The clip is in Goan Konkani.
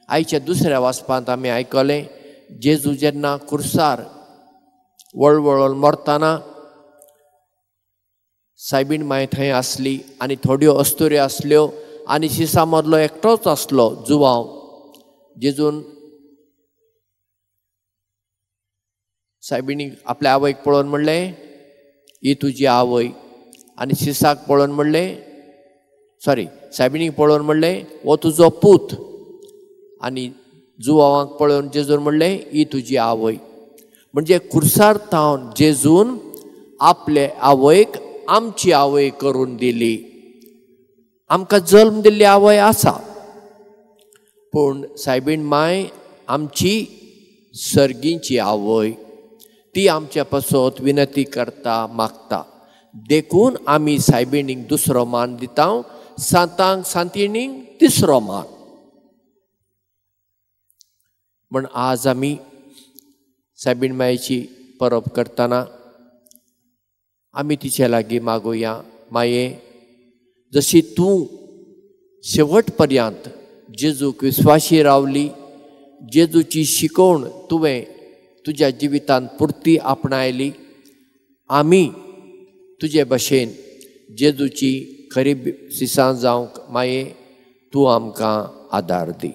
आयच्या दुसऱ्या वाचपांत आमी आयकलें, जेजू जेन्ना कुर्सार वळवळून मरतना सायबीण माय थंय आसली आनी थोड्यो अस्तुऱ्यो आसल्यो आनी शिसा मदलो एकटोच आसलो जुवांव. जेजून सायबिणीक आपल्या आवयक पळोवन म्हणलें, ही तुजी आवय. आनी शिसाक पळोवन म्हणलें, सॉरी, सायबिणीक पळोवन म्हणलें, हो तुजो पूत. आनी जुवांक पळोवन जेजून म्हणलें, ही तुजी आवय. म्हणजे कुर्सार थावन जेजून आपले आवयक आमची आवय करून दिली. आमकां जल्म दिल्ली आवय आसा, पूण सायबीण माय आमची सर्गींची आवय. ती आमच्या पासत विनंती करता, मागता. देखून आमी सायबिणीक दुसरो मान दिता, सांतांक सांतिणीक तिसरो मान. म्हण आज आमी सायबीण मायेची परब करतना आमी तिचे लागीं मागुया, माये जशी तूं शेवट पर्यंत जेजूक विस्वाशी रावली, जेजूची शिकवण तुवें तुज्या जिवितांत पुरती आपणायली, आमी तुजे भशेन जेजूची खरी सिसां जावंक माये तूं आमकां आदार दी.